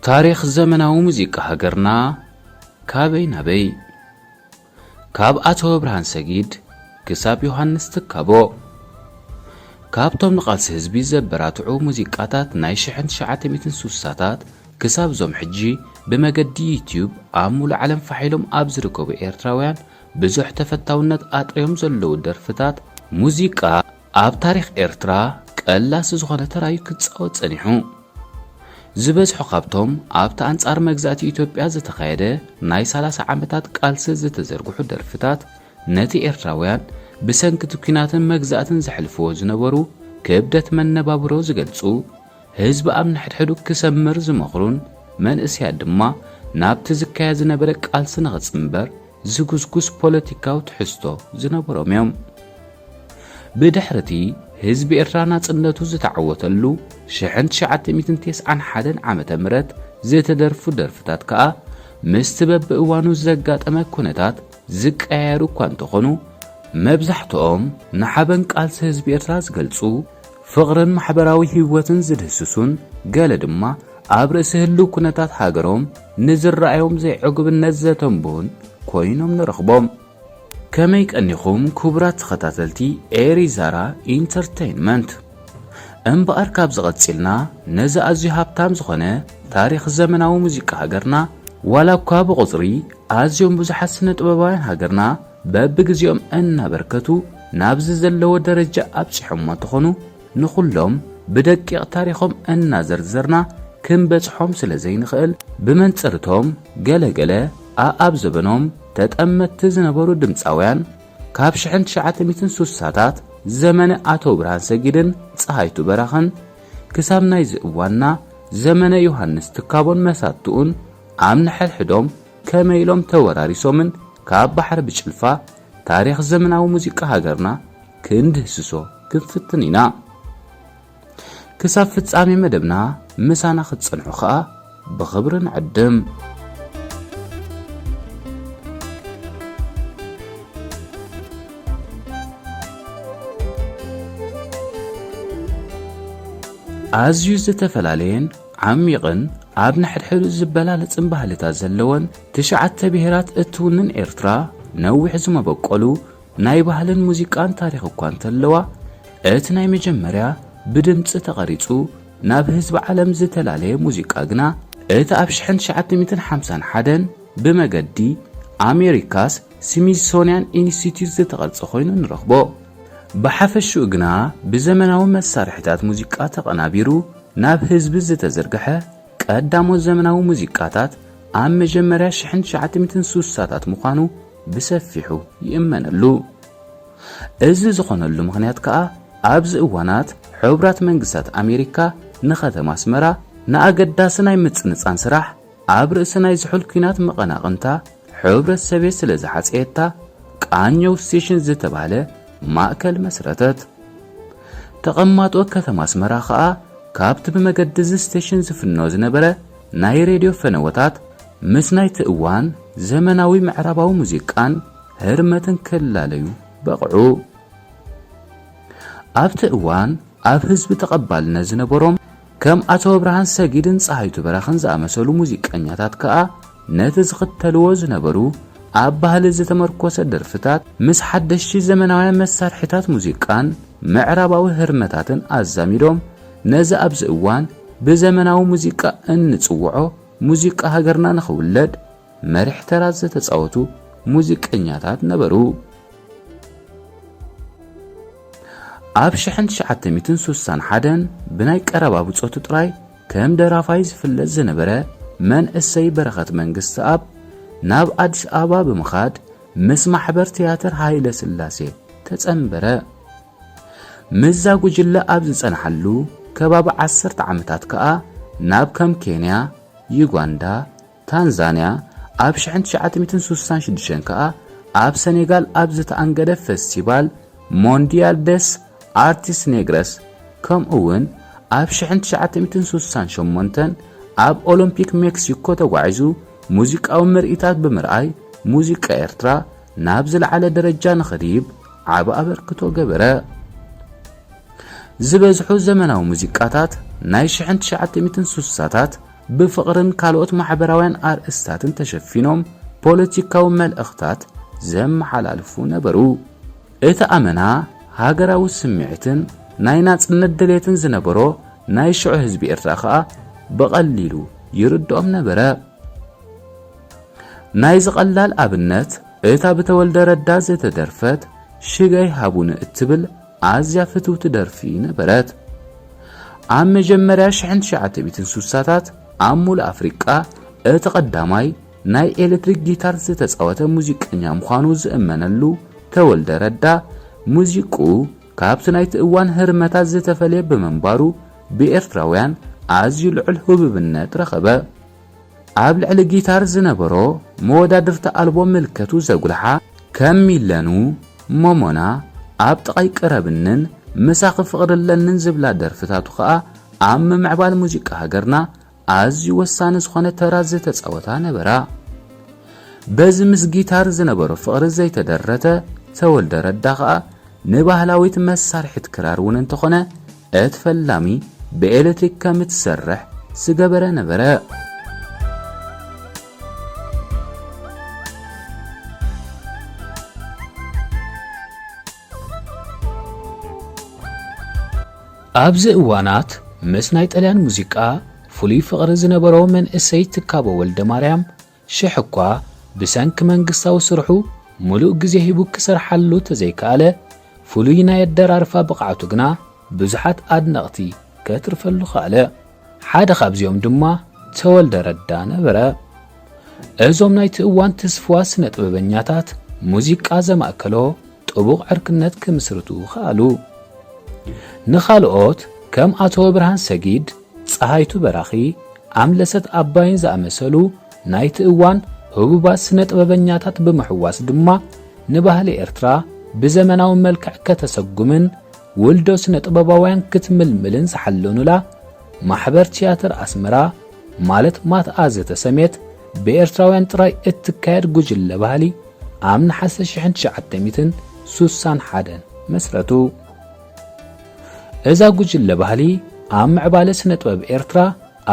ታሪኽ ዘመናዊ ሙዚቃ ሃገርና ካበይ ናበይ? ካብ ኣቶ ብርሃን ሰጊድ ክሳብ ዮሃንስ ትካቦ። ካብቶም ንቓልሲ ህዝቢ ዘበራትዑ ሙዚቃታት ናይ ሽሕን ትሽዓተ ሚእትን ሱሳታት ክሳብ ዞም ሕጂ ብመገዲ ዩትዩብ ኣብ ሙሉእ ዓለም ፋሕ ኢሎም ኣብ ዝርከቡ ኤርትራውያን ብዙሕ ተፈታውነት ኣጥርዮም ዘለዉ ደርፍታት፣ ሙዚቃ ኣብ ታሪኽ ኤርትራ ቀላሲ ዝኾነ ተራዩ ክጻወት ጸኒሑ። ዝበዝሑ ካብቶም ኣብቲ ኣንጻር መግዛእቲ ኢትዮጵያ ዝተኻየደ ናይ ሰላሳ ዓመታት ቃልሲ ዝተዘርግሑ ደርፍታት፣ ነቲ ኤርትራውያን ብሰንኪ እቲ ኲናትን መግዛእትን ዘሕልፍዎ ዝነበሩ ክብደት መነባብሮ ዝገልጹ፣ ህዝቢ ኣብ ንሕድሕዱ ክሰምር ዝመኽሩን መንእሰያት ድማ ናብቲ ዝካየድ ዝነበረ ቃልሲ ንኽጽንበር ዝጉስጉስ ፖለቲካዊ ትሕዝቶ ዝነበሮም እዮም። ብድሕርቲ ህዝቢ ኤርትራ ናጽነቱ ዝተዓወተሉ ሽሕን ትሽዓተ ሚእትን ተስዓን ሓደን ዓመተ ምህረት ዝተደርፉ ደርፍታት ከኣ ምስቲ በብእዋኑ ዘጋጠመ ኩነታት ዝቀያየሩ እኳ እንተኾኑ፣ መብዛሕትኦም ንሓበን ቃልሲ ህዝቢ ኤርትራ ዝገልጹ፣ ፍቕርን ማሕበራዊ ህይወትን ዝድህስሱን፣ ገለ ድማ ኣብ ርእሲ ህልው ኩነታት ሃገሮም ንዝረኣዮም ዘይዕጉብነት ዘተንብሁን ኮይኖም ንረኽቦም። ከመይ ቀኒኹም ክቡራት ተኸታተልቲ ኤሪ ዛራ ኢንተርተይንመንት? እምበኣር ካብዚ ቀጺልና ነዚ ኣዝዩ ሃብታም ዝኾነ ታሪኽ ዘመናዊ ሙዚቃ ሃገርና፣ ዋላ እኳ ብቑጽሪ ኣዝዮም ብዙሓት ስነ ጥበባውያን ሃገርና በብግዜኦም እናበርከቱ ናብዚ ዘለዎ ደረጃ ኣብጺሖሞ እንተኾኑ፣ ንኹሎም ብደቂቕ ታሪኾም እናዘርዘርና ክንበጽሖም ስለ ዘይንኽእል፣ ብመንጽርቶም ገለ ገለ ኣኣብ ዘበኖም ተጠመትቲ ዝነበሩ ድምጻውያን፣ ካብ ሽሕን ትሽዓተ ሚእትን ሱሳታት ዘመነ ኣቶ ብርሃን ሰጊድን ጸሃይቱ በራኽን ክሳብ ናይዚ እዋንና ዘመነ ዮሃንስ ትካቦን መሳትኡን ኣብ ንሕድሕዶም ከመይ ኢሎም ተወራሪሶምን ካብ ባሕሪ ብጭልፋ ታሪኽ ዘመናዊ ሙዚቃ ሃገርና ክንድህስሶ ክንፍትን ኢና። ክሳብ ፍጻሜ መደብና ምሳና ክትጸንሑ ኸኣ ብኽብሪ ንዕድም። ኣዝዩ ዝተፈላለየን ዓሚቕን ኣብ ንሕድሕዱ ዝበላለጽን ባህልታት ዘለወን ትሽዓተ ብሄራት እትውንን ኤርትራ፣ ነዊሕ ዝመበቆሉ ናይ ባህልን ሙዚቃን ታሪኽ እኳ እንተለዋ፣ እቲ ናይ መጀመርያ ብድምጺ ተቐሪጹ ናብ ህዝቢ ዓለም ዝተላለየ ሙዚቃ ግና፣ እቲ ኣብ ሽሕን ትሽዓተ ሚእትን ሓምሳን ሓደን ብመገዲ ኣሜሪካስ ስሚዝሶንያን ኢንስቲትዩት ዝተቐርጸ ኮይኑ ንረኽቦ። ብሓፈሽኡ ግና ብዘመናዊ መሳርሒታት ሙዚቃ ተቐናቢሩ ናብ ህዝቢ ዝተዘርግሐ ቀዳሞት ዘመናዊ ሙዚቃታት ኣብ መጀመርያ ሽሕን ትሽዓተ ሚእትን ሱሳታት ምዃኑ ብሰፊሑ ይእመነሉ። እዚ ዝኾነሉ ምኽንያት ከኣ ኣብዚ እዋናት ሕቡራት መንግስታት ኣሜሪካ ንኸተማ ኣስመራ ንኣገዳሲ ናይ ምጽንጻን ስራሕ ኣብ ርእሲ ናይ ዝሑል ኲናት መቐናቕንታ ሕብረት ሰቤት ስለ ዝሓጽየታ፣ ቃኘው ስቴሽን ዝተባህለ ማእከል መስረተት። ተቐማጦ ከተማ ኣስመራ ኸኣ ካብቲ ብመገዲ እዚ ስቴሽን ዝፍኖ ዝነበረ ናይ ሬድዮ ፈነወታት ምስ ናይቲ እዋን ዘመናዊ ምዕራባዊ ሙዚቃን ህርመትን ክላለዩ በቕዑ። ኣብቲ እዋን ኣብ ህዝቢ ተቐባልነት ዝነበሮም ከም ኣቶ ብርሃን ሰጊድን ጸሃይቱ በራኽን ዝኣመሰሉ ሙዚቀኛታት ከኣ ነቲ ዝኽተልዎ ዝነበሩ ኣብ ባህሊ ዝተመርኮሰ ደርፍታት ምስ ሓደሽቲ ዘመናውያን መሳርሒታት ሙዚቃን ምዕራባዊ ህርመታትን ኣዛሚዶም ነዚ ኣብዚ እዋን ብዘመናዊ ሙዚቃ እንጽውዖ ሙዚቃ ሃገርና ንኽውለድ መሪሕ ተራ ዝተጻወቱ ሙዚቀኛታት ነበሩ። ኣብ ሽሕን ትሽዓተ ሚእትን ሱሳን ሓደን ብናይ ቀረባ ብጾቱ ጥራይ ከም ደራፋይ ዝፍለጥ ዝነበረ መንእሰይ በረኸት መንግስተኣብ ናብ ኣዲስ ኣበባ ብምኻድ ምስ ማሕበር ትያትር ሃይለ ስላሴ ተጸንበረ። ምስዛ ጉጅለ ኣብ ዝጸንሓሉ ከባቢ ዓሰርተ ዓመታት ከኣ ናብ ከም ኬንያ፣ ዩጋንዳ፣ ታንዛንያ፣ ኣብ ሽሕን ትሽዓተ ሚእትን ሱሳን ሽዱሽተን ከኣ ኣብ ሰኔጋል ኣብ ዝተኣንገደ ፈስቲቫል ሞንዲያል ደስ ኣርቲስት ኔግረስ፣ ከምኡ እውን ኣብ ሽሕን ትሽዓተ ሚእትን ሱሳን ሸሞንተን ኣብ ኦሎምፒክ ሜክሲኮ ተጓዒዙ ሙዚቃዊ ምርኢታት ብምርኣይ ሙዚቃ ኤርትራ ናብ ዝለዓለ ደረጃ ንኽድይብ ዓቢ ኣበርክቶ ገበረ። ዝበዝሑ ዘመናዊ ሙዚቃታት ናይ ሽሕን ትሽዓተ ሚእትን ሱሳታት ብፍቕርን ካልኦት ማሕበራውያን ኣርእስታትን ተሸፊኖም ፖለቲካዊ መልእኽታት ዘመሓላልፉ ነበሩ። እቲ ኣመና ሃገራዊ ስምዒትን ናይ ናጽነት ድሌትን ዝነበሮ ናይ ሽዑ ህዝቢ ኤርትራ ከኣ ብቐሊሉ ይርድኦም ነበረ። ናይዚ ቀላል ኣብነት እታ ብተወልደ ረዳ ዝተደርፈት ሽገይ ሃቡኒ እትብል ኣዝያ ፍትውቲ ደርፊ ነበረት። ኣብ መጀመርያ ሽሕን ትሽዓተ ሚእትን ሱሳታት ኣብ ሙሉእ ኣፍሪቃ እቲ ቀዳማይ ናይ ኤሌክትሪክ ጊታር ዝተጻወተ ሙዚቀኛ ምዃኑ ዝእመነሉ ተወልደ ረዳ፣ ሙዚቁ ካብቲ ናይቲ እዋን ህርመታት ዝተፈልየ ብምንባሩ፣ ብኤርትራውያን ኣዝዩ ልዑል ህቡብነት ረኸበ። ኣብ ልዕሊ ጊታር ዝነበሮ መወዳድርቲ ኣልቦ ምልከቱ ዘጉልሓ፣ ከም ሚለኑ፣ ሞሞና፣ ኣብ ጥቓይ ቅረብንን ምሳኺ ፍቕሪ ኣለንን ዝብላ ደርፍታቱ ኸኣ ኣብ ምምዕባል ሙዚቃ ሃገርና ኣዝዩ ወሳኒ ዝኾነ ተራ ዝተጻወታ ነበራ። በዚ ምስ ጊታር ዝነበሮ ፍቕሪ ዘይተደረተ ተወልደ ረዳ ኸኣ ንባህላዊት መሳርሒት ክራር እውን እንተኾነ፣ እቲ ፈላሚ ብኤሌክትሪክ ከም እትሰርሕ ዝገበረ ነበረ። ኣብዚ እዋናት ምስ ናይ ጥልያን ሙዚቃ ፍሉይ ፍቕሪ ዝነበሮ መንእሰይ ትካቦ ወልደ ማርያም፣ ሽሕ እኳ ብሰንኪ መንግስታዊ ስርሑ ምሉእ ግዜ ሂቡ ክሰርሓሉ ተዘይከኣለ፣ ፍሉይ ናይ ኣደራርፋ ብቕዓቱ ግና ብዙሓት ኣድነቕቲ ከትርፈሉ ከኣለ። ሓደ ካብዚኦም ድማ ተወልደ ረዳ ነበረ። እዞም ናይቲ እዋን ትስፍዋ ስነ ጥበበኛታት ሙዚቃ ዘማእከሎ ጥቡቕ ዕርክነት ክምስርቱ ከኣሉ። ንኻልኦት ከም ኣቶ ብርሃን ሰጊድ፣ ጸሃይቱ በራኺ፣ ኣምለሰት ኣባይን ዝኣመሰሉ ናይቲ እዋን ህቡባት ስነ ጥበበኛታት ብምሕዋስ ድማ ንባህሊ ኤርትራ ብዘመናዊ መልክዕ ከተሰጉምን ውልዶ ስነ ጥበባውያን ክትምልምልን ዝሓለኑላ ማሕበር ትያትር ኣስመራ ማለት ማትኣ ዝተሰምየት ብኤርትራውያን ጥራይ እትካየድ ጉጅለ ባህሊ ኣብ ነሓሰ ሽሕን ትሽዓተ ሚእትን ሱሳን ሓደን መስረቱ። እዛ ጉጅለ ባህሊ ኣብ ምዕባለ ስነ ጥበብ ኤርትራ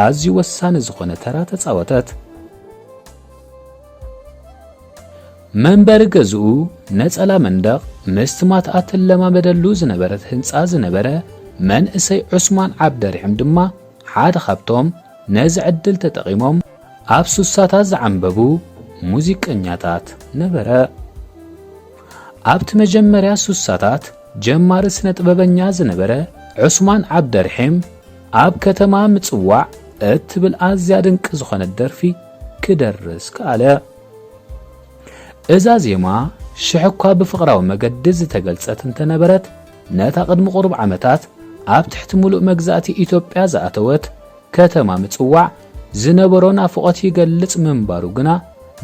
ኣዝዩ ወሳኒ ዝኾነ ተራ ተጻወተት። መንበሪ ገዝኡ ነጸላ መንደቕ ምስቲ ማትኣ ትለማመደሉ ዝነበረት ህንጻ ዝነበረ መንእሰይ ዑስማን ዓብደርሒም ድማ ሓደ ካብቶም ነዚ ዕድል ተጠቒሞም ኣብ ሱሳታት ዝዓንበቡ ሙዚቀኛታት ነበረ። ኣብቲ መጀመርያ ሱሳታት ጀማሪ ስነ ጥበበኛ ዝነበረ ዑስማን ዓብደርሒም ኣብ ከተማ ምጽዋዕ እትብል ኣዝያ ድንቂ ዝኾነት ደርፊ ክደርስ ከኣለ። እዛ ዜማ ሽሕ እኳ ብፍቕራዊ መገዲ ዝተገልጸት እንተነበረት፣ ነታ ቅድሚ ቁሩብ ዓመታት ኣብ ትሕቲ ምሉእ መግዛእቲ ኢትዮጵያ ዝኣተወት ከተማ ምጽዋዕ ዝነበሮ ናፍቖት ይገልጽ ምንባሩ ግና፣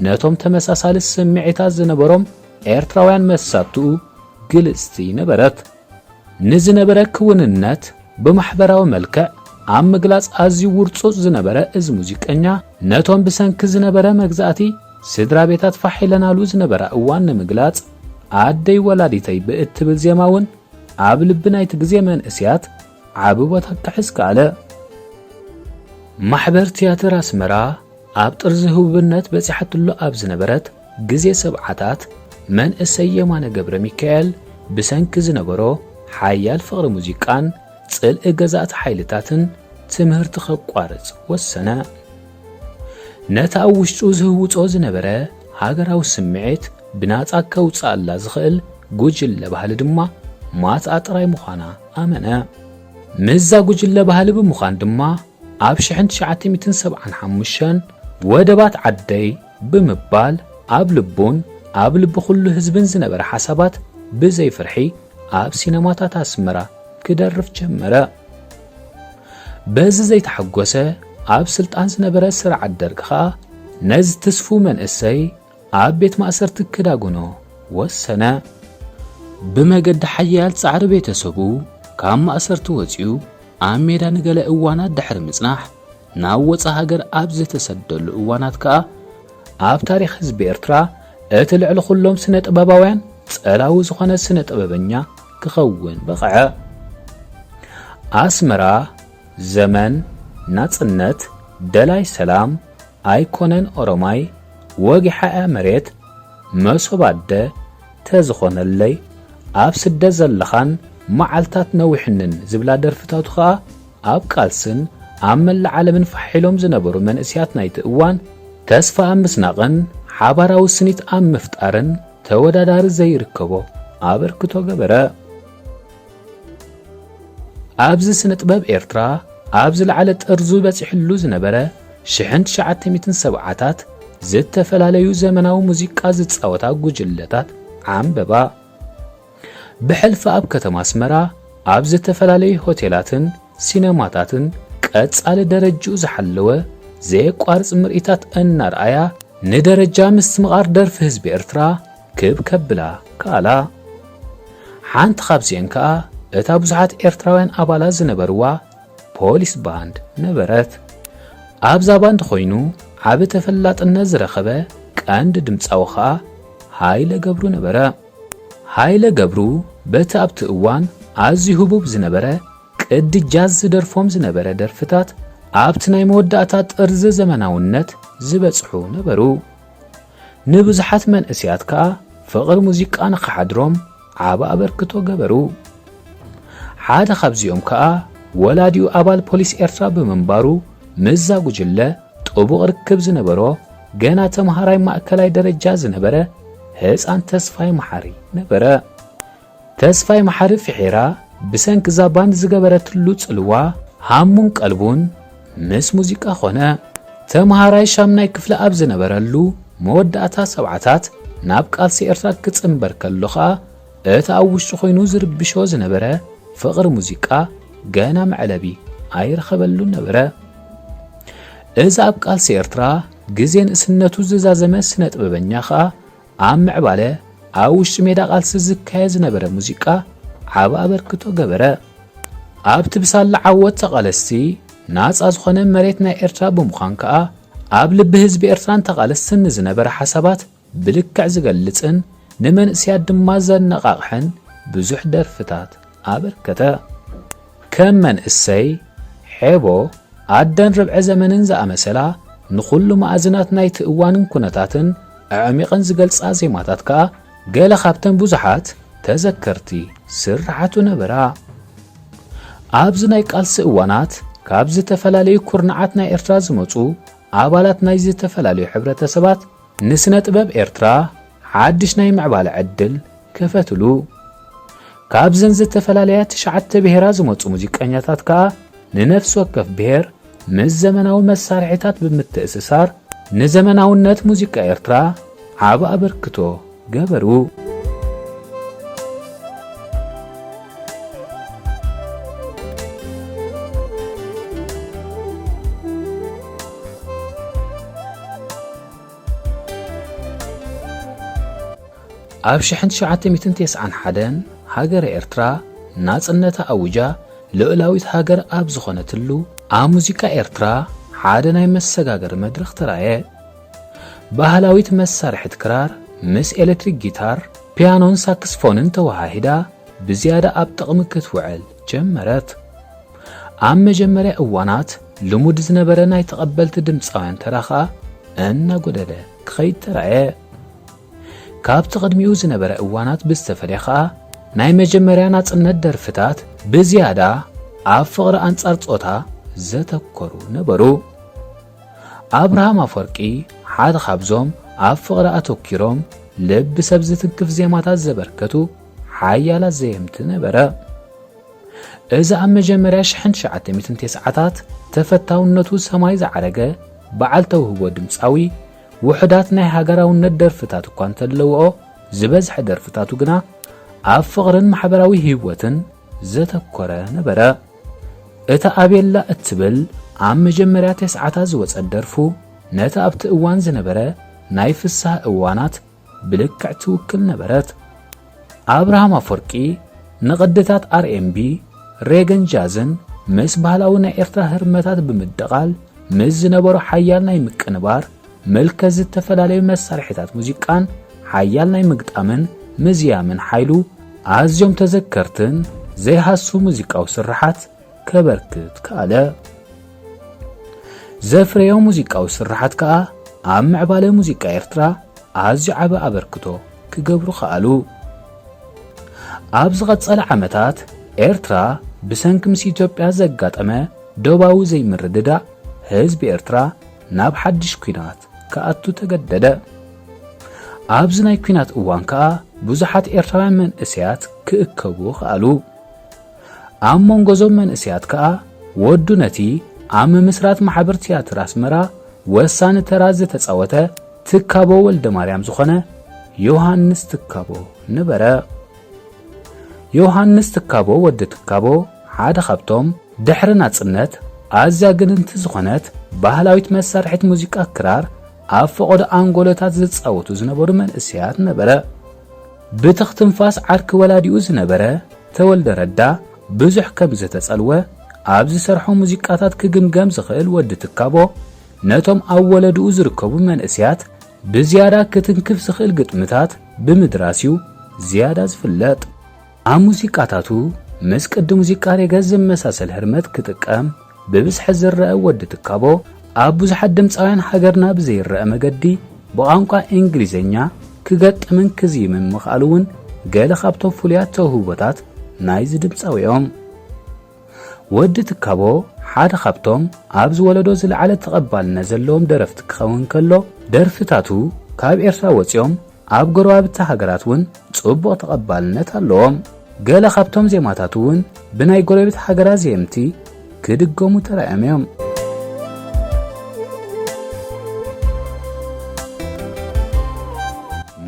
ነቶም ተመሳሳሊ ስምዒታት ዝነበሮም ኤርትራውያን መሳትኡ ግልጽቲ ነበረት። ንዝነበረ ክውንነት ብማሕበራዊ መልክዕ ኣብ ምግላጽ ኣዝዩ ውርጹጽ ዝነበረ እዚ ሙዚቀኛ፣ ነቶም ብሰንኪ ዝነበረ መግዛእቲ ስድራ ቤታት ፋሕ ኢለናሉ ዝነበራ እዋን ንምግላጽ፣ ኣደይ ወላዲተይ ብእትብል ዜማ እውን ኣብ ልቢ ናይቲ ግዜ መንእስያት ዓቢ ቦታ ክሕዝ ከኣለ። ማሕበር ትያትር ኣስመራ ኣብ ጥርዚ ህቡብነት በጺሓትሉ ኣብ ዝነበረት ግዜ ሰብዓታት፣ መንእሰይ የማነ ገብረ ሚካኤል ብሰንኪ ዝነበሮ ሓያል ፍቕሪ ሙዚቃን ጽልኢ ገዛእቲ ሓይልታትን ትምህርቲ ከቋርጽ ወሰነ። ነቲ ኣብ ውሽጡ ዝህውጾ ዝነበረ ሃገራዊ ስምዒት ብናጻ ከውጽኣላ ዝኽእል ጉጅለ ባህሊ ድማ ማትኣ ጥራይ ምዃና ኣመነ። ምስዛ ጉጅለ ባህሊ ብምዃን ድማ ኣብ ሽሕን ትሽዓተ ሚእትን ሰብዓን ሓሙሽተን ወደባት ዓደይ ብምባል ኣብ ልቡን ኣብ ልቢ ኩሉ ህዝብን ዝነበረ ሓሳባት ብዘይ ፍርሒ ኣብ ሲነማታት ኣስመራ ክደርፍ ጀመረ። በዚ ዘይተሓጎሰ ኣብ ስልጣን ዝነበረ ስርዓት ደርግ ኸኣ ነዚ ትስፉው መንእሰይ ኣብ ቤት ማእሰርቲ ክዳጉኖ ወሰነ። ብመገዲ ሓያል ጻዕሪ ቤተሰቡ ካብ ማእሰርቲ ወጺኡ ኣብ ሜዳ ንገለ እዋናት ድሕሪ ምጽናሕ፣ ናብ ወጻኢ ሃገር ኣብ ዝተሰደሉ እዋናት ከኣ፣ ኣብ ታሪኽ ህዝቢ ኤርትራ እቲ ልዕሊ ኩሎም ስነ ጥበባውያን ጸላዊ ዝኾነ ስነ ጥበበኛ ክኸውን በቕዐ። ኣስመራ፣ ዘመን፣ ናጽነት፣ ደላይ ሰላም ኣይኮነን ኦሮማይ፣ ወጊሓ እያ መሬት፣ መሶብ ኣደ ተዝኾነለይ፣ ኣብ ስደት ዘለኻን መዓልታት ነዊሕንን ዝብላ ደርፍታቱ ኸኣ ኣብ ቃልስን ኣብ መላእ ዓለምን ፋሕ ኢሎም ዝነበሩ መንእስያት ናይቲ እዋን ተስፋ ኣብ ምስናቕን ሓባራዊ ስኒት ኣብ ምፍጣርን ተወዳዳሪ ዘይርከቦ ኣበርክቶ ገበረ። ኣብዚ ስነ ጥበብ ኤርትራ ኣብ ዝለዓለ ጥርዙ በጺሕሉ ዝነበረ ሽሕን ትሽዓተ ሚእትን ሰብዓታት ዝተፈላለዩ ዘመናዊ ሙዚቃ ዝጻወታ ጉጅለታት ዓምበባ። ብሕልፊ ኣብ ከተማ ኣስመራ ኣብ ዝተፈላለዩ ሆቴላትን ሲነማታትን ቀጻሊ ደረጅኡ ዝሓለወ ዘየቋርጽ ምርኢታት እናርኣያ ንደረጃ ምስትምቓር ደርፊ ህዝቢ ኤርትራ ክብ ከብላ ከኣላ። ሓንቲ ካብዚአን ከኣ እታ ብዙሓት ኤርትራውያን ኣባላት ዝነበርዋ ፖሊስ ባንድ ነበረት። ኣብዛ ባንድ ኮይኑ ዓቢ ተፈላጥነት ዝረኸበ ቀንዲ ድምጻዊ ከኣ ሃይለ ገብሩ ነበረ። ሃይለ ገብሩ በቲ ኣብቲ እዋን ኣዝዩ ህቡብ ዝነበረ ቅዲ ጃዝ ዝደርፎም ዝነበረ ደርፍታት ኣብቲ ናይ መወዳእታ ጥርዚ ዘመናውነት ዝበጽሑ ነበሩ። ንብዙሓት መንእስያት ከኣ ፍቕሪ ሙዚቃ ንኽሓድሮም ዓቢ ኣበርክቶ ገበሩ። ሓደ ካብዚኦም ከኣ ወላዲኡ ኣባል ፖሊስ ኤርትራ ብምንባሩ ምስዛ ጉጅለ ጥቡቕ ርክብ ዝነበሮ ገና ተምሃራይ ማእከላይ ደረጃ ዝነበረ ህጻን ተስፋይ መሓሪ ነበረ። ተስፋይ መሓሪ ፍሒራ ብሰንኪ እዛ ባንድ ዝገበረትሉ ጽልዋ ሃሙን ቀልቡን ምስ ሙዚቃ ኾነ። ተምሃራይ ሻምናይ ክፍሊ ኣብ ዝነበረሉ መወዳእታ ሰብዓታት ናብ ቃልሲ ኤርትራ ክጽንበር ከሎ ኸኣ እቲ ኣብ ውሽጡ ኮይኑ ዝርብሾ ዝነበረ ፍቕሪ ሙዚቃ ገና መዕለቢ ኣይረኸበሉን ነበረ። እዚ ኣብ ቃልሲ ኤርትራ ግዜ ንእስነቱ ዝዛዘመ ስነ ጥበበኛ ኸኣ ኣብ ምዕባለ ኣብ ውሽጢ ሜዳ ቃልሲ ዝካየ ዝነበረ ሙዚቃ ዓቢ ኣበርክቶ ገበረ። ኣብቲ ብሳላ ዓወት ተቓለስቲ ናጻ ዝኾነ መሬት ናይ ኤርትራ ብምዃን ከኣ ኣብ ልቢ ህዝቢ ኤርትራን ተቓለስትን ንዝነበረ ሓሳባት ብልክዕ ዝገልጽን ንመንእስያት ድማ ዘነቓቕሕን ብዙሕ ደርፍታት ኣበርከተ። ከም መንእሰይ ዔቦ ኣደን ርብዒ ዘመንን ዝኣመሰላ ንኹሉ መኣዝናት ናይቲ እዋንን ኩነታትን ኣዕሚቐን ዝገልጻ ዜማታት ከኣ ገለ ካብተን ብዙሓት ተዘከርቲ ስርሓቱ ነበራ። ኣብዚ ናይ ቃልሲ እዋናት ካብ ዝተፈላለዩ ኩርናዓት ናይ ኤርትራ ዝመጹ ኣባላት ናይ ዝተፈላለዩ ሕብረተሰባት ንስነ ጥበብ ኤርትራ ሓድሽ ናይ ምዕባለ ዕድል ከፈትሉ። ካብዘን ዝተፈላለያ ትሽዓተ ብሄራት ዝመጹ ሙዚቀኛታት ከኣ ንነፍሲ ወከፍ ብሄር ምስ ዘመናዊ መሳርሒታት ብምትእስሳር ንዘመናውነት ሙዚቃ ኤርትራ ዓቢ ኣበርክቶ ገበሩ። ኣብ ሽሕን ትሽዓተ ሚእትን ተስዓን ሓደን ሃገረ ኤርትራ ናጽነታ ኣውጃ ልኡላዊት ሃገር ኣብ ዝኾነትሉ ኣብ ሙዚቃ ኤርትራ ሓደ ናይ መሰጋገሪ መድረኽ ተራእየ። ባህላዊት መሳርሒት ክራር ምስ ኤሌክትሪክ ጊታር፣ ፒያኖን ሳክስፎንን ተወሃሂዳ ብዝያዳ ኣብ ጥቕሚ ክትውዕል ጀመረት። ኣብ መጀመርያ እዋናት ልሙድ ዝነበረ ናይ ተቐበልቲ ድምጻውያን ተራ ኸኣ እናጎደለ ክኸይድ ተራእየ። ካብቲ ቅድሚኡ ዝነበረ እዋናት ብዝተፈልየ ኸኣ ናይ መጀመርያ ናጽነት ደርፍታት ብዝያዳ ኣብ ፍቕሪ ኣንጻር ጾታ ዘተኮሩ ነበሩ። ኣብርሃም ኣፈወርቂ ሓደ ካብዞም ኣብ ፍቕሪ ኣተኲሮም ልቢ ሰብ ዝትንክፍ ዜማታት ዘበርከቱ ሓያላት ዘየምቲ ነበረ። እዚ ኣብ መጀመርያ ሽሕን ትሽዓተ ሚእትን ተስዓታት ተፈታውነቱ ሰማይ ዝዓረገ በዓል ተውህቦ ድምጻዊ፣ ውሑዳት ናይ ሃገራውነት ደርፍታት እኳ እንተለውኦ፣ ዝበዝሐ ደርፍታቱ ግና ኣብ ፍቕርን ማሕበራዊ ህይወትን ዘተኮረ ነበረ። እታ ኣቤላ እትብል ኣብ መጀመርያ ተስዓታት ዝወጸት ደርፉ፣ ነቲ ኣብቲ እዋን ዝነበረ ናይ ፍስሃ እዋናት ብልክዕ ትውክል ነበረት። ኣብርሃም ኣፈወርቂ ንቕድታት ኣር ኤን ቢ፣ ሬገን ጃዝን ምስ ባህላዊ ናይ ኤርትራ ህርመታት ብምድቓል፣ ምስ ዝነበሮ ሓያል ናይ ምቅንባር ምልከት ዝተፈላለዩ መሳርሒታት ሙዚቃን ሓያል ናይ ምግጣምን ምዝያምን ሓይሉ፣ ኣዝዮም ተዘከርትን ዘይሃስው ሙዚቃዊ ስርሓት ከበርክት ከኣለ። ዘፍረዮ ሙዚቃዊ ስርሓት ከኣ ኣብ ምዕባለ ሙዚቃ ኤርትራ ኣዝዩ ዓቢ ኣበርክቶ ክገብሩ ከኣሉ። ኣብ ዝቐጸለ ዓመታት ኤርትራ ብሰንኪ ምስ ኢትዮጵያ ዘጋጠመ ዶባዊ ዘይምርድዳእ ህዝቢ ኤርትራ ናብ ሓድሽ ኲናት ክኣቱ ተገደደ። ኣብዚ ናይ ኲናት እዋን ከኣ ብዙሓት ኤርትራውያን መንእሰያት ክእከቡ ከኣሉ። ኣብ መንጎ እዞም መንእሰያት ከኣ ወዱ ነቲ ኣብ ምምስራት ማሕበር ትያትር ኣስመራ ወሳኒ ተራ ዝተጻወተ ትካቦ ወልደማርያም ዝኾነ ዮሃንስ ትካቦ ነበረ። ዮሃንስ ትካቦ ወዲ ትካቦ ሓደ ካብቶም ድሕሪ ናጽነት ኣዝያ ግንንቲ ዝኾነት ባህላዊት መሳርሒት ሙዚቃ ክራር ኣብ ፈቐዶ ኣንጎሎታት ዝጻወቱ ዝነበሩ መንእሰያት ነበረ። ብትኽ ትንፋስ ዓርኪ ወላዲኡ ዝነበረ ተወልደ ረዳ ብዙሕ ከም ዝተጸልወ ኣብ ዝሰርሖ ሙዚቃታት ክግምገም ዝኽእል ወዲ ትካቦ ነቶም ኣብ ወለድኡ ዝርከቡ መንእሰያት ብዝያዳ ክትንክፍ ዝኽእል ግጥምታት ብምድራስ'ዩ ዝያዳ ዝፍለጥ። ኣብ ሙዚቃታቱ ምስ ቅዲ ሙዚቃ ሬገ ዝመሳሰል ህርመት ክጥቀም ብብዝሒ ዝረአ ወዲ ትካቦ፣ ኣብ ብዙሓት ድምጻውያን ሃገርና ብዘይረአ መገዲ ብቋንቋ እንግሊዝኛ ክገጥምን ክዝይምን ምኽኣሉ እውን ገለ ካብቶም ፍሉያት ተውህቦታት ናይዚ ድምጻዊ እዮም። ወዲ ትካቦ ሓደ ካብቶም ኣብዚ ወለዶ ዝለዓለ ተቐባልነት ዘለዎም ደረፍቲ ክኸውን ከሎ፣ ደርፍታቱ ካብ ኤርትራ ወጺኦም ኣብ ጎረባብቲ ሃገራት እውን ጽቡቕ ተቐባልነት ኣለዎም። ገለ ካብቶም ዜማታቱ እውን ብናይ ጎረቤት ሃገራት ዘየምቲ ክድገሙ ተራእዮም እዮም።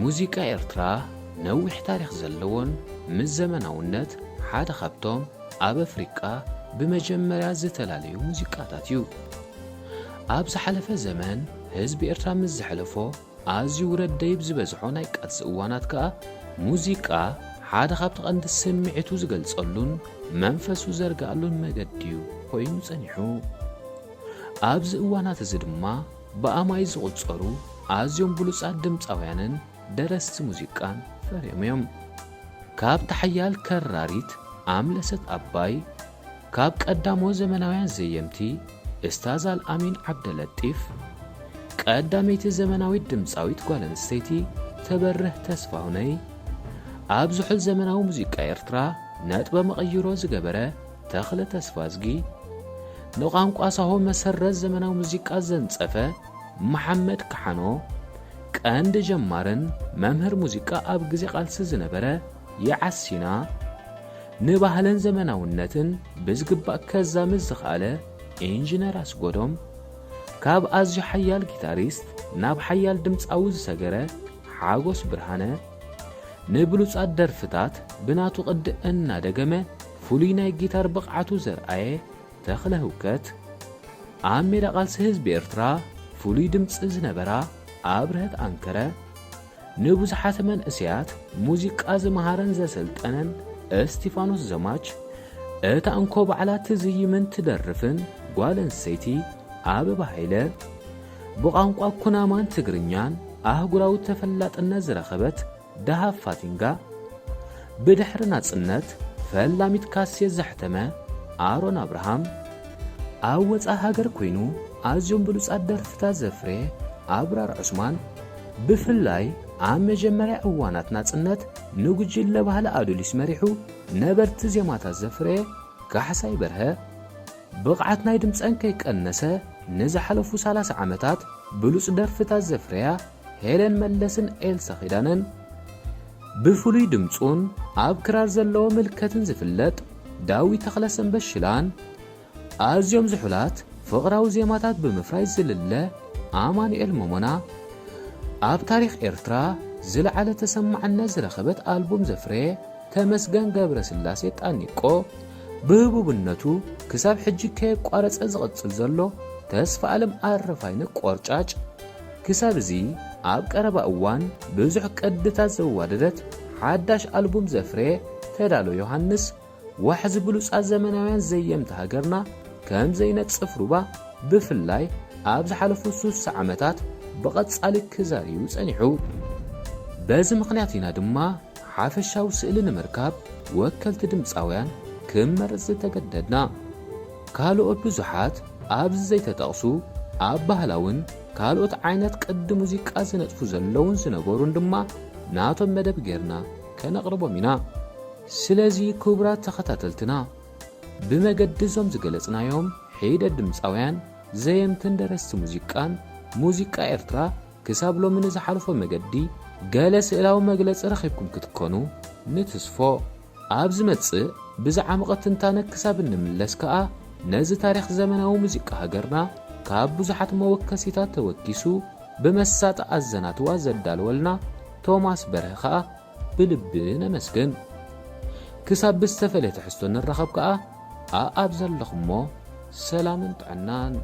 ሙዚቃ ኤርትራ ነዊሕ ታሪኽ ዘለዎን ምስ ዘመናውነት ሓደ ካብቶም ኣብ ኣፍሪቃ ብመጀመርያ ዝተላለዩ ሙዚቃታት እዩ። ኣብ ዝሓለፈ ዘመን ህዝቢ ኤርትራ ምስ ዘሕለፎ ኣዝዩ ውረድ ደይብ ዝበዝሖ ናይ ቃልሲ እዋናት ከኣ፣ ሙዚቃ ሓደ ካብቲ ቀንዲ ስምዒቱ ዝገልጸሉን መንፈሱ ዘርግኣሉን መገዲ እዩ ኮይኑ ጸኒሑ። ኣብዚ እዋናት እዚ ድማ ብኣማኢት ዝቑጸሩ ኣዝዮም ብሉጻት ድምጻውያንን ደረስቲ ሙዚቃን ፈርዮም እዮም። ካብታ ሓያል ከራሪት ኣምለሰት ኣባይ፣ ካብ ቀዳሞት ዘመናውያን ዘየምቲ እስታዝ ኣልኣሚን ዓብደለጢፍ፣ ቀዳመይቲ ዘመናዊት ድምጻዊት ጓል ኣንስተይቲ ተበርህ ተስፋሁነይ፣ ኣብ ዝሑል ዘመናዊ ሙዚቃ ኤርትራ ነጥበ መቐይሮ ዝገበረ ተኽለ ተስፋዝጊ፣ ንቋንቋ ሳሆ መሰረት ዘመናዊ ሙዚቃ ዘንጸፈ መሓመድ ከሓኖ፣ ቀንዲ ጀማርን መምህር ሙዚቃ ኣብ ግዜ ቃልሲ ዝነበረ የዓሲና፣ ንባህልን ዘመናውነትን ብዝግባእ ከዛምድ ዝኸኣለ ኢንጂነር ኣስጎዶም፣ ካብ ኣዝዩ ሓያል ጊታሪስት ናብ ሓያል ድምጻዊ ዝሰገረ ሓጎስ ብርሃነ፣ ንብሉጻት ደርፍታት ብናቱ ቅዲ እናደገመ ፍሉይ ናይ ጊታር ብቕዓቱ ዘርኣየ ተኽለ ህውከት፣ ኣብ ሜዳ ቃልሲ ህዝቢ ኤርትራ ፍሉይ ድምጺ ዝነበራ ኣብርሀት ኣንከረ፣ ንብዙሓት መንእሰያት ሙዚቃ ዝመሃረን ዘሰልጠነን እስቲፋኖስ ዘማች፣ እታ እንኮ ባዕላ ትዝይምን ትደርፍን ጓል ኣንስተይቲ ኣበባ ሃይለ፣ ብቋንቋ ኩናማን ትግርኛን ኣህጉራዊ ተፈላጥነት ዝረኸበት ደሃብ ፋቲንጋ፣ ብድሕሪ ናጽነት ፈላሚት ካሴት ዘሕተመ ኣሮን ኣብርሃም፣ ኣብ ወጻኢ ሃገር ኮይኑ ኣዝዮም ብሉጻት ደርፍታት ዘፍረየ ኣብራር ዑስማን፣ ብፍላይ ኣብ መጀመርያ እዋናት ናጽነት ንጉጅለ ባህሊ ኣዱሊስ መሪሑ ነበርቲ ዜማታት ዘፍረየ ካሕሳይ በርሀ፣ ብቕዓት ናይ ድምጸን ከይቀነሰ ንዝሓለፉ ሰላሳ ዓመታት ብሉጽ ደርፍታት ዘፍረያ ሄለን መለስን ኤልሳ ኪዳነን፣ ብፍሉይ ድምጹን ኣብ ክራር ዘለዎ ምልከትን ዝፍለጥ ዳዊት ተኽለሰንበት ሽላን፣ ኣዝዮም ዝሑላት ፍቕራዊ ዜማታት ብምፍራይ ዝልለ ኣማኑኤል ሞሞና፣ ኣብ ታሪኽ ኤርትራ ዝለዓለ ተሰማዕነት ዝረኸበት ኣልቡም ዘፍረየ ተመስገን ገብረስላሴ ጣኒቆ፣ ብህቡብነቱ ክሳብ ሕጂ ከየቋረጸ ዝቕጽል ዘሎ ተስፋኣለም ኣረፋይነ ቆርጫጭ፣ ክሳብ እዚ ኣብ ቀረባ እዋን ብዙሕ ቅድታት ዘዋደደት ሓዳሽ ኣልቡም ዘፍረየ ተዳሎ ዮሃንስ፣ ዋሕዚ ብሉጻት ዘመናውያን ዘየምቲ ሃገርና ከም ዘይነጽፍ ሩባ፣ ብፍላይ ኣብ ዝሓለፉ ሱሳ ዓመታት ብቐጻሊ ክዛርዩ ጸኒሑ። በዚ ምኽንያት ኢና ድማ ሓፈሻዊ ስእሊ ንምርካብ ወከልቲ ድምጻውያን ክንመርጽ ዝተገደድና። ካልኦት ብዙሓት ኣብዚ ዘይተጠቕሱ ኣብ ባህላውን ካልኦት ዓይነት ቅዲ ሙዚቃ ዝነጥፉ ዘለውን ዝነበሩን ድማ ናቶም መደብ ጌርና ከነቕርቦም ኢና። ስለዚ ክቡራት ተኸታተልትና፣ ብመገዲ እዞም ዝገለጽናዮም ሒደት ድምጻውያን፣ ዘየምትን ደረስቲ ሙዚቃን፣ ሙዚቃ ኤርትራ ክሳብ ሎሚ ንዝሓለፎ መገዲ ገለ ስእላዊ መግለጺ ረኺብኩም ክትኮኑ ንትስፎ። ኣብ ዝመጽእ ብዝዓመቐ ትንታነ ክሳብ እንምለስ ከኣ፣ ነዚ ታሪኽ ዘመናዊ ሙዚቃ ሃገርና ካብ ብዙሓት መወከሲታት ተወኪሱ ብመሳጢ ኣዘናትዋ ዘዳለወልና ቶማስ በርሀ ከኣ ብልቢ ነመስግን። ክሳብ ብዝተፈለየ ትሕዝቶ ንራኸብ ከኣ፣ ኣኣብ ዘለኹሞ ሰላምን ጥዕናን።